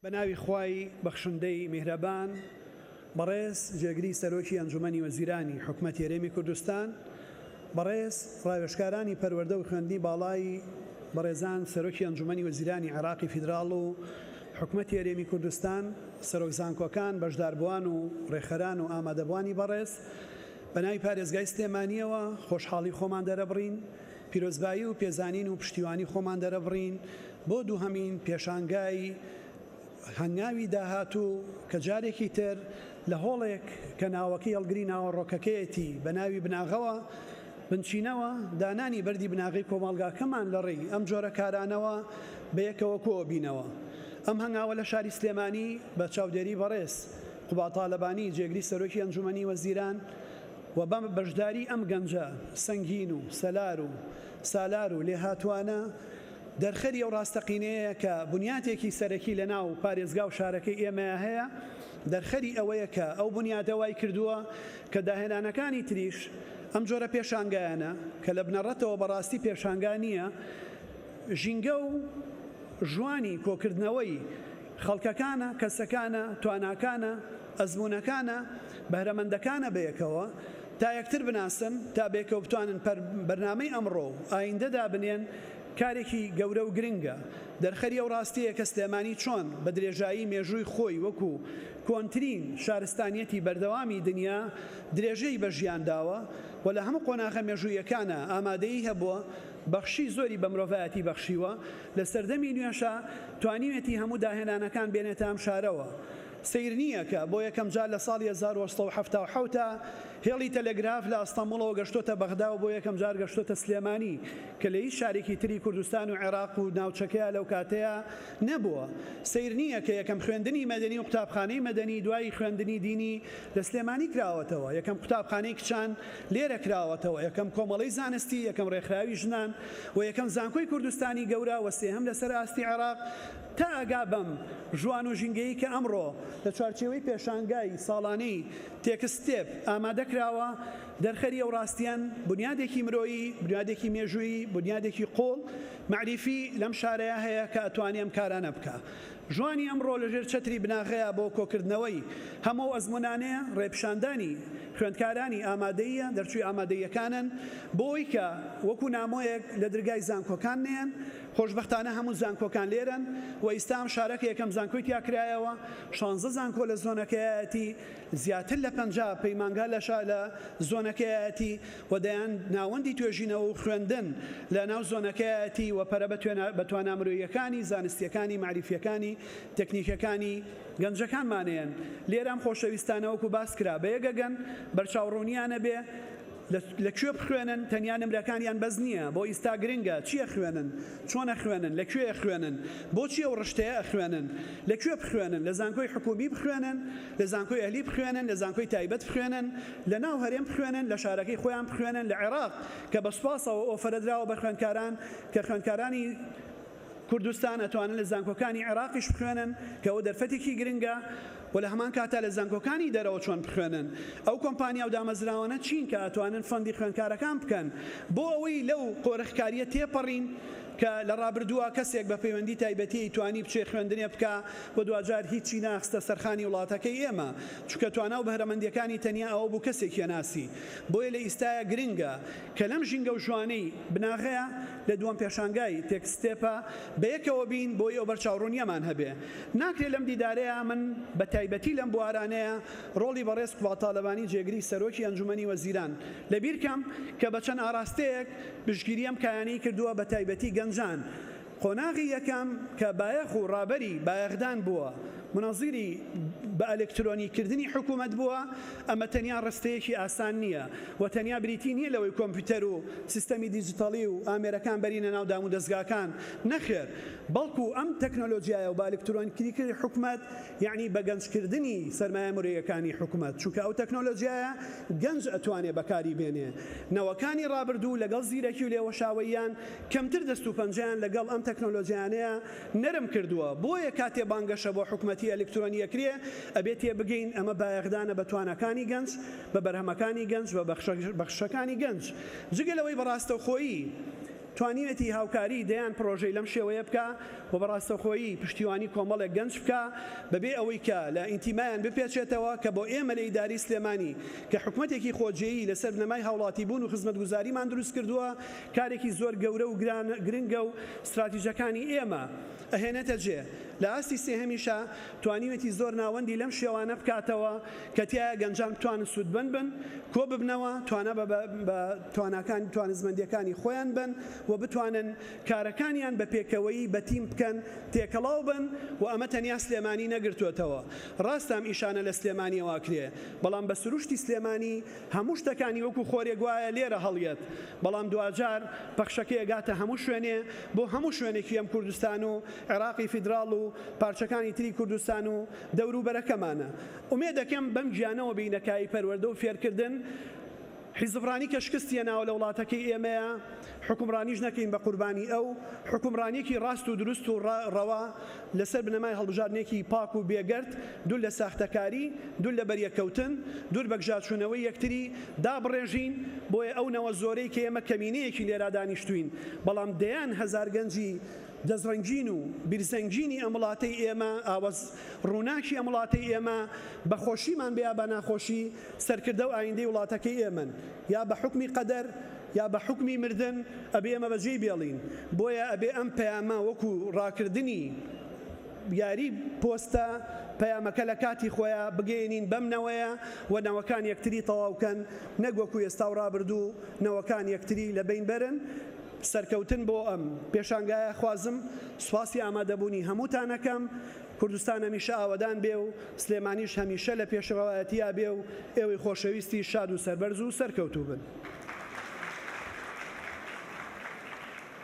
بە ناوی خوای بەخشندەی میهرەبان، بەڕێز جێگری سەرۆکی ئەنجومەنی وەزیرانی حکومەتی هەرێمی کوردستان، بەڕێز ڕاوێژکارانی پەروەردە و خوێندنی باڵای بەڕێزان سەرۆکی ئەنجومەنی وەزیرانی عێراقی فیدراڵ و حکومەتی هەرێمی کوردستان، سەرۆک زانکۆکان، بەشداربووان و ڕێکخەران و ئامادەبووانی بەڕێز، بە ناوی پارێزگای سلێمانییەوە خۆشحاڵی خۆمان دەرەبڕین، پیرۆزبایی و پێزانین و پشتیوانی خۆمان دەرەبڕین بۆ دووهەمین پێشانگای هەنگاوی داهاتوو کە جارێکی تر لە هۆڵێک کە ناوەکەی هەڵگری ناوەڕۆکەکەیەتی بە ناوی بناغەوە، بنچینەوە، دانانی بەردی بناغەی کۆمەڵگاکەمان لە ڕێی ئەم جۆرە کارانەوە بەیەکەوە کۆئەبینەوە. ئەم هەنگاوە لە شاری سلێمانی بە چاودێری بەڕێز قوباد تالەبانی جێگری سەرۆکی ئەنجومەنی وەزیران و بە بەشداری ئەم گەنجە سەنگین و سەلار و سالار و لێهاتووانە دەرخەری ئەو ڕاستەقینەیەیە کە بنیاتێکی سەرەکی لە ناو پارێزگا و شارەکەی ئێمەیا هەیە، دەرخەری ئەوەیە کە ئەو بنیاتە وای کردووە کە داهێنانەکانی تریش ئەم جۆرە پێشانگایانە کە لە بنەڕەتەوە بەڕاستی پێشانگا نییە، ژینگە و ژوانی کۆکردنەوەی خەڵکەکانە، کەسەکانە، تواناکانە، ئەزموونەکانە، بەهرەمەندەکانە بەیەکەوە تا یەکتر بناسن، تا بەیەکەوە بتوانن بەرنامەی ئەمڕۆ و ئایندە دابنێن، کارێکی گەورە و گرنگە. دەرخەری ئەو ڕاستیەیە کە سلێمانی چۆن بە درێژایی مێژووی خۆی وەکو کۆنترین شارستانیەتی بەردەوامی دنیا درێژەی بە ژیان داوە و لە هەموو قۆناغە مێژوویەکانا ئامادەیی هەبووە بەخشی زۆری بە مرۆڤایەتی بەخشیوە، لە سەردەمی نوێشا توانیوێتی هەموو داهێنانەکان بێنێتە ئەم شارەوە. سەیر نییە کە بۆ یەکەم جار لە ساڵی 1877 تا هێڵی تەلەگراف لە ئەستەنبوڵەوە گەشتۆتە بەغدا و بۆ یەکەم جار گەشتۆتە سلێمانی کە لە هیچ شارێکی تری کوردستان و عێراق و ناوچەکەیا لەو کاتەیا نەبووە. سەیر نییە کە یەکەم خوێندنی مەدەنی و قوتابخانەی مەدەنی دوای خوێندنی دینی لە سلێمانی کراوەتەوە، یەکەم قوتابخانەی کچان لێرە کراوەتەوە، یەکەم کۆمەڵەی زانستی، یەکەم ڕێکخراوی ژنان و یەکەم زانکۆی کوردستانی گەورە و سێهەم لەسەر ئاستی عێراق تا ئەگا بەم ژوان و ژینگەیی کە ئەمڕۆ لە چوارچێوەی پێشانگای ساڵانەی تێکستێپ ئامادە کراوە، دەرخەری ئەو ڕاستییەن، بونیادێکی مرۆیی، بونیادێکی مێژوویی، بونیادێکی قووڵ، مەعریفی لەم شارەیا هەیە کە ئەتوانێ ئەم کارانە بکا. ژوانی ئەمڕۆ لەژێر چەتری بناغەیە بۆ کۆکردنەوەی هەموو ئەو ئەزموونانەیە، ڕێپیشاندانی خوێندکارانی ئامادەییە، دەرچووی ئامادەییەکانن، بۆ ئەوەی کە وەکو نامۆیەک لە درگای زانکۆکان نەیەن، خۆشبەختانە هەموو زانکۆکان لێرەن و ئیستا ئەم شارە کە یەکەم زانکۆی تیا کرایەوە، شانزە زانکۆ لە زۆنەکەیایەتی، زیاتر لە 50 پەیمانگا لە شا لە زۆنەکەیایەتی و دەیان ناوەندی توێژینەوە و خوێندن لە ناو زۆنەکەیایەتی و پەرە بە توێنا بە توانا مرۆییەکانی، زانستییەکانی، مەعریفییەکانی، تەکنیکیەکانی گەنجەکانمانەیەن. لێرە ئەم خۆشەویستانە وەکو باس کرا بە یەک ئەگەن، بەرچاوڕوونییان ئەبێ، لە لە کوێ بخوێنن تەنیا نمرەکانیان بەس نییە بۆ ئیستا گرنگە چی ئەخوێنن چۆن ئەخوێنن لە کوێ ئەخوێنن بۆچی ئەو ڕشتەیە ئەخوێنن لە کوێ بخوێنن لە زانکۆی حکومی بخوێنن لە زانکۆی ئەهلی بخوێنن لە زانکۆی تایبەت بخوێنن لە ناو هەرێم بخوێنن لە شارەکەی خۆیان بخوێنن لە عێراق کە بە سوپاسەوە ئۆفەرە دراوە بە خوێندکاران کە خوێندکارانی کوردستان ئەتوانن لە زانکۆکانی عێراقیش بخوێنن کە ئەوە دەرفەتێکی گرنگە و لە هەمان کاتا لە زانکۆکانی دەرەوە چۆن بخوێنن ئەو کۆمپانیا و دامەزراوانە چین کە ئەتوانن فەندی خوێندکارەکان بکەن بۆ ئەوەی لەو قۆرخکاریە تێپەڕین کە لە ڕابردووە کەسێک بە پەیوەندی تایبەتی توانی بچێ خوێندنێ بکا و دواجار هیچی ناخستە سەرخانی وڵاتەکەی ئێمە چونکە توانا و بەهرەمەندیەکانی تەنیا ئەوە بوو کەسێکی ئەناسی بۆیە لە ئیستایا گرنگە کە لەم ژینگە و ژوانەی بناغەیە لە دووەم پێشانگای تێکستێپە بەیەکەوە بین بۆی ئەو بەرچاوڕوونییەمان هەبێ. ناکرێ لەم دیدارەیا من بە تایبەتی لەم بوارانەیا ڕۆڵی بەڕێز قوباد تالەبانی جێگری سەرۆکی ئەنجومەنی وەزیران لە بیر کەم کە بە چەند ئاراستەیەک پشتگیری ئەم کایانەی کردووە بە تایبەتی گەنجان قۆناغی یەکەم کە بایەخ و ڕابەری بایەخدان بووە، منەزیری بە ئەلکترۆنی کردنی حکوومەت بووە، ئەمە تەنیا ڕستەیەکی ئاسان نییە و تەنیا بریتی نییە لەوەی کۆمپیوتەر و سیستەمی دیجیتەڵی و ئامێرەکان بەرینە ناو دامودەزگاکان، نەخێر، بەڵکو ئەم تەکنۆلۆجیایە و بە ئەلکترۆنیکردنی حکومەت یەعنی بە گەنجکردنی سەرمایە مرۆیەکانی حکومەت، چونکە ئەو تەکنۆلۆجیایە گەنج ئەتوانێ بەکاری بێنێ، نەوەکانی ڕابردوو لەگەڵ زیرەکی و لێوەشاوەییان کەمتر دەست و پەنجەیان لەگەڵ ئەم تەکنۆلۆجیانەیا نەرم کردووە، بۆیە کاتێ بانگەشە بۆ حکومەتی ئەلکترۆنی ئەکرێ ئەبێ تێبگەین ئەمە بایەخدانە بە تواناکانی گەنج، بە بەرهەمەکانی گەنج، بە بەخشەکانی گەنج. جگە لەوەی بە ڕاستەوخۆیی. توانیوێتی هاوکاری دەیان پڕۆژەی لەم شێوەیە بکا و بە ڕاستەوخۆیی پشتیوانی کۆمەڵێک گەنج بکا بەبێ ئەوەی کە لە ئینتیمایان بپێچێتەوە کە بۆ ئێمە لە ئیدارەی سلێمانی کە حکومەتێکی خۆجێیی لەسەر بنەمای هاوڵاتیبوون و خزمەتگوزاریمان دروستکردووە کارێکی زۆر گەورە و گرنگە و ستراتیژەکانی ئێمە ئەهێنێتە جێ. لە ئاستی سێهەمیشا توانیوێتی زۆر ناوەندی لەم شێوانە بکاتەوە کە تیایا گەنجان بتوانن سوودمەند بن، کۆببنەوە، توانا بە بە تواناکان توانستمەندییەکانی خۆیان بەن و بتوانن کارەکانیان بە پێکەوەیی بە تیم بکەن، تێکەڵاو بن و ئەمە تەنیا سلێمانی نەگرتووەتەوە. ڕاستە ئەم ئیشانە لە سلێمانییەوە ئەکرێ، بەڵام بە سروشتی سلێمانی هەموو شتەکانی وەکو خۆرێک وایە لێرە هەڵیەت، بەڵام دواجار پەخشەکەی ئەگاتە هەموو شوێنێ، بۆ هەموو شوێنێکی ئەم کوردستان و عێراقی فیدراڵ و پارچەکانی تری کوردستان و دەوروبەرەکەمانە. ئومێدەکەم بەم گیانەوە بێینە کایەی پەروەردە و فێرکردن. حیزبڕانی کە شکستی هێناوە لە وڵاتەکەی ئێمەیە، حوکمڕانیش نەکەین بە قوربانی ئەو، حوکمڕانیەکی ڕاست و دروست و ڕەوا لەسەر بنەمای هەڵبژاردنێکی پاک و بێگەرد، دوور لە ساختەکاری، دوور لە بەریەککەوتن، دوور بەگژاچوونەوەی یەکتری، دابڕێژین، بۆیە ئەو نەوە زۆرەی کە ئێمە کەمینەیەکی لێرا دانیشتووین، بەڵام دەیان هەزار گەنجی دەستڕەنگین و بیرزەنگینی ئەم وڵاتەی ئێمە، ئاوەز ڕووناکی ئەم وڵاتەی ئێمە، بە خۆشیمان بێ یا بە ناخۆشی، سەرکردە و ئایندەی وڵاتەکەی ئێمەن، یا بە حوکمی قەدەر یا بە حوکمی مردن ئەبێ ئێمە بەجێی بێڵین، بۆیە ئەبێ ئەم پەیامە وەکو ڕاکردنی یاری پۆستە پەیامەکە لە کاتی خۆیا بگەیەنین بەم نەوەیە و نەوەکان یەکتری تەواو کەن نەک وەکو ئێستا و ڕابردوو نەوەکان یەکتری لە بەین بەرن. سەرکەوتن بۆ ئەم پێشانگایە خوازم، سوپاسی ئامادەبوونی هەمووتان ئەکەم. کوردستان هەمیشە ئاوەدان بێ و سلێمانیش هەمیشە لە پێشڕەوایەتیا بێ و ئێوەی خۆشەویستیش شاد و سەربەرز و سەرکەوتوو بن.